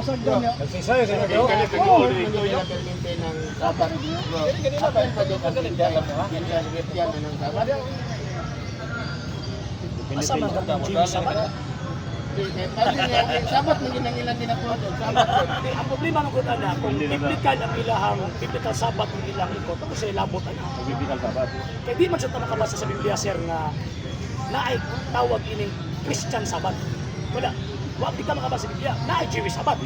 Pasagdan niya. Nagsisayo sa inyo. Oo. Perminte ng Sabat, bro. Apel pa dyan ang Christian ng Sabat. Asa man ka ang Jewish Sabbath? Sabat man yun ang ilang ginakuha doon. Sabat yun. Di, ang problema ng kutan na kung biblical ang ilahang biblical Sabbath ang ilang ikot, tapos sila labot ana. Biblical Sabbath. Kaya di man siya makabasa sa Biblia, sir, nga naay tawag ining Christian Sabbath. Wala. Wa di ka makabasa sa Biblia. Naay Jewish Sabbath.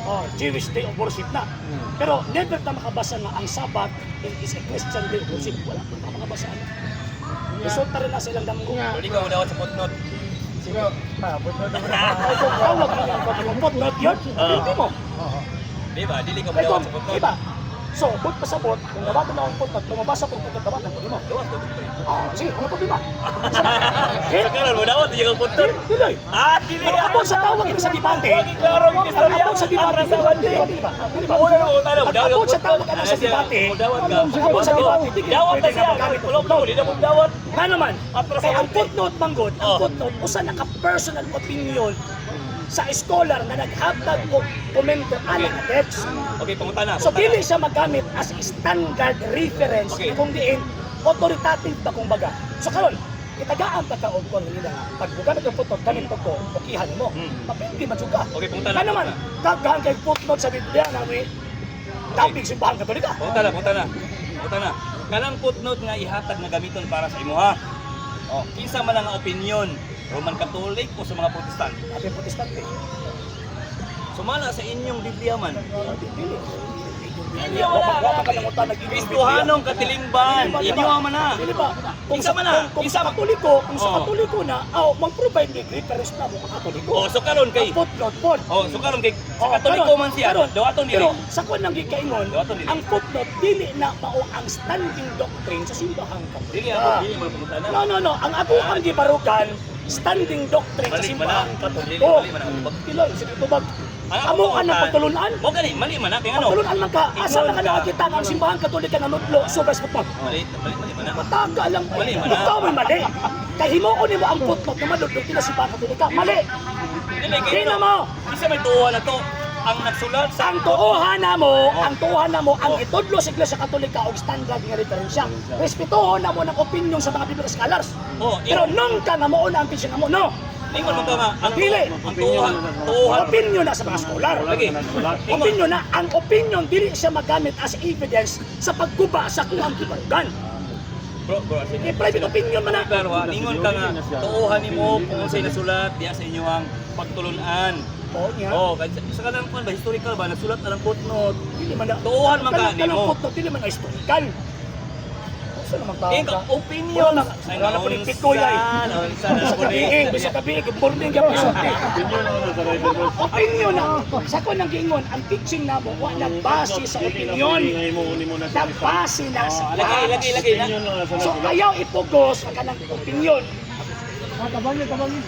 Oh, Jewish day of worship na. Pero never ta makabasa nga ang Sabbath is a Christian day of worship. Wala pa makabasa ana. Resulta rin na silang damgo. Hindi ka mudawat sa footnote. Bro, Ay, kung tawag niya ang footnote yun, hindi mo. Di ba? Dili ka Kaya mudawat kung, sa footnote. iba. So, but pasabot, kung nabata na akong footnote, lumabasa kong footnote, nabata ko mo. Dawat ko. Ah, sige, ano problema? Sa karon mudawat di ka footnote. Dili. Ah, dili. Pero abot sa tawag ito sa debate. Klaro ang istorya. Abot sa debate. Dili ba? Dili ba? Dili ba? Una na utana, Pag mudawat. abot sa tawag ano sa debate, Mudawat ka. abot sa debate, di ka Dawat na pwede siya. na magamit ang Ulo footnote. di na mudawat. Nga naman, Atras kaya sa ang footnote manggod, ang Oh. footnote, usa naka personal opinion sa scholar na naghatag og komento ana nga text. Okay, pangutana. So dili siya magamit as standard reference kung diin authoritative ba kung baga. So karon itagaan ta ka og kon nila nga pag bugamit og footnote gamit ko ko okihan mo. Mapindi man jud ka. Okay, pangutana. Nga naman, daghan kay footnote sa Biblia na may topic simbahan Katolika. Pangutana, pangutana. Pangutana. Kanang footnote nga ihatag nga gamiton para sa imuha. Oh, kinsa man ang opinion, Roman Catholic o sa mga Protestant? Abi Protestante. Sumala sa inyong Biblia man. Dili. Inyo wala. Wa pa ka nangutan nag Kristohanong katilingban. Inyo man na. Dili ba? Kung Kinsa sa man na? kung Kinsa sa man? Katoliko, kung sa Oh. Katoliko na, aw mag-provide mig reference na mo ka Katoliko. Oh, so karon kay Ang footnote pod. Oh, so karon kay sa Oh, Katoliko man siya. Dawaton dili. Pero sa kuan nang gikaingon, Dawaton dili. ang footnote dili na mao ang standing doctrine sa simbahang Dili Katolika. ako dili man pangutana. No, no, no. Ang ako ang gibarukan, standing doctrine sa Mali man simbahang na. Katoliko. Dili, mali man ang tubag. Piloy, sige tubag. Ang Amo ako ang pangutana- pagtulunan. Mo gani, mali man na kay ano? Pagtulunan man ka, asa Ingon na ka ka. nakakita nga ang simbahang Katolika nga nudlo sobra sa footnote. Mali, mali, mali man na. Mataga lang. Mali man na. Ikaw may mali. Kay himuon nimo ang footnote na maludlog kina simbahan Katolika. Mali. Dili kay Di na mo. Isa may tuwa na to. Ang nagsulat sa Ang tuohan na mo, ang tuohan na mo, ang itudlo sa Iglesia Katolika og standard nga referensya. Respetuhon na mo ng opinion sa mga biblical scholars. Oh, Pero nung ka nga mo na ang teaching mo, no. Ingon man ka nga ang Dili. ang tuwa, tuwa. Opinion na sa mga scholar. Lagi. Opinion na, ang opinion dili siya magamit as evidence sa pagguba sa kuang kibarugan. Bro, bro, sige. Eh, private opinion man na. Klaro ha, ningon ka nga tuohan nimo kung unsay nasulat diya sa inyong pagtulunan. Oo niya. Oh, kay sa kanang kuan ba historical ba nagsulat na ng footnote. Dili man na. Tuohan man ka Kanang- kanang nimo. footnote, dili man na historical. Unsa naman tao Eh, ka? opinion. Wala na, wala na po ni Pikoy ay. Unsa na Sa po gabi, ni. eh, bisa gabi, good morning, gabi, sulti. Opinion na sa rival verse. Opinion na. Sa ko nang giingon, ang teaching na mo, wa nagbase sa opinion. Nagbase na sa Lagi, facts. lagi, lagi na. Opinion na sa So ayaw ipugos ang kanang opinion. Ah, tabangin, tabangin.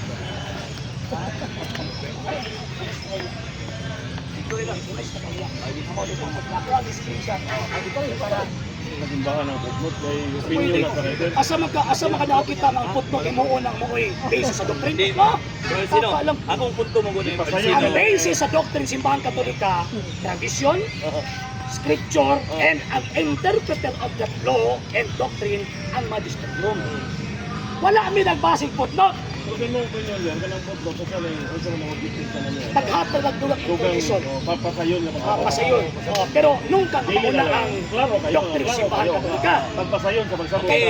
Simbahan ng footnote kay opinion na sa rival. Asa man ka nakakita ng footnote himuon ang mo'y basis sa doctrine? Hindi. No. Bro, sino? Tama lang. Akong punto mo gud Pasayo. Ang basis sa doctrine simbahan Katolika, tradition, scripture, and ang interpreter of that law and doctrine ang magisterium. Wala mi nagbasig footnote. Kung mo opinion yan, kanang footnote, kasi lang, unsa man ang objective sa nila. Paghatag ang dugang Dugang, information. oh, papasayon nga Ah, pasayon. Oh, pero nung ka Dili mauna na lang. ang Klaro kayo, doctrine klaro simbahan kayo. Katolika. Pagpasayon sa pagsabot. Okay.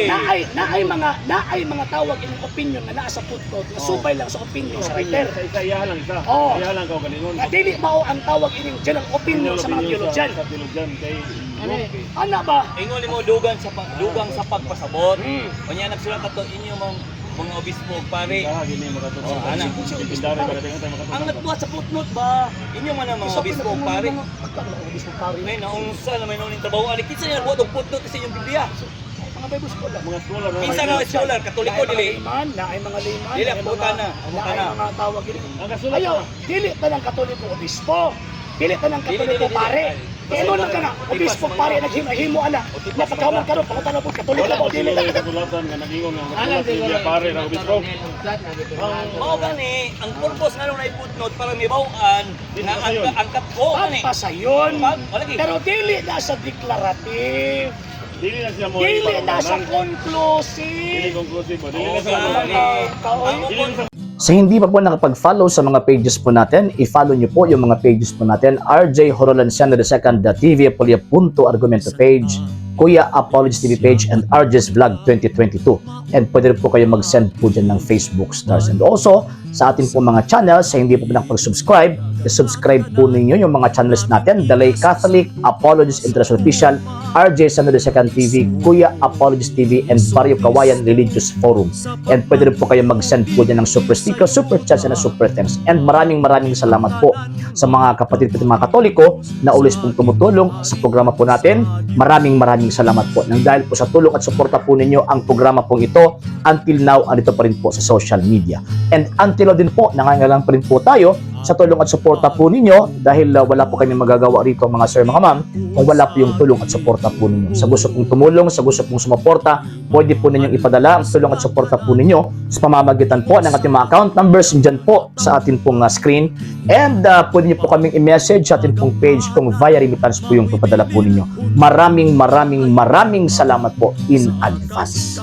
Naay mga tawag ining opinion nga naa sa footnote na subay lang sa opinion sa writer. Sa isa iya lang isa. Oo. Iya lang ka galingon. Nga dili mao ang tawag ining general opinion sa mga theologian. Sa theologian kay Ano eh? Ana ba? Ingon nimo dugang sa pag, dugang sa pagpasabot. Hmm. Unya nagsulat ato inyo mong mga obispo ug pare. Ah, gini makatutong. Oh, ana. Legendary ba katingon tayo makatutong. Ang nagbuhat sa footnote ba? Inyo man ang mga obispo ug pare. Pagka mga obispo pare. Ngayon, naunsa na may nuning trabaho. Ali, kinsa niya nagbuhat og footnote sa inyong Biblia? Mga Bible scholar. Mga scholar no. Kinsa nga scholar, Katoliko Naay mga dili. layman, naay mga layman, Dili, naay puta na, puta naay na. mga tawag ini. Ang kasulat Ayaw, dili pa ng Katoliko obispo. Dili tanang Dili, Katoliko dili, dili. pare. Ay, Kaya mo lang ka nga, obispo pare naghimo ana. Otipas Napagkaman karon pangutana po, Katoliko Wala ba o ko dili? sila sa kasulatan nga nag-ingon nga Alam nagsulat sa siguro Biblia pare ra obispo. Sulat na gipirmahan. Mao gani ang purpose nga nung footnote para mibawaan Dili nga na ang sayon. ang katko gani. Pagpasayon. Wala gi. Pero dili na sa declarative. Dili na siya mo Dili na sa Dili conclusive. conclusive. Dili Oo, na siya gani. Kaoy. Ang Dili na siya Sa hindi pa po nakapag-follow sa mga pages po natin, i-follow nyo po yung mga pages po natin. RJ Horolanciano II, The TV Apolia Punto Argumento page, Kuya Apologies TV page, and RJ's Vlog 2022. And pwede rin po kayo mag-send po dyan ng Facebook stars. And also, sa atin po mga channels, sa hindi po po nakapag-subscribe, i-subscribe po ninyo yung mga channels natin, The Lay Catholic, Apologies International Official, RJ Sano II TV, Kuya Apologies TV, and Barrio Kawayan Religious Forum. And pwede rin po kayo mag-send po dyan ng super sticker, super chats, and super thanks. And maraming maraming salamat po sa mga kapatid po mga Katoliko na always pong tumutulong sa programa po natin. Maraming maraming salamat po. Nang dahil po sa tulong at suporta po ninyo ang programa pong ito, until now, andito pa rin po sa social media. And until now din po, nangangailangan pa rin po tayo sa tulong at suporta po ninyo dahil wala po kami magagawa rito, mga sir, mga ma'am, kung wala po yung tulong at suporta po ninyo. Sa gusto pong tumulong, sa gusto pong sumuporta, pwede po ninyong ipadala ang tulong at suporta po ninyo sa pamamagitan po ng ating mga account numbers dyan po sa ating pong screen. And pwede niyo po kaming i-message sa ating pong page kung via remittance po yung papadala po ninyo. Maraming maraming maraming salamat po in advance.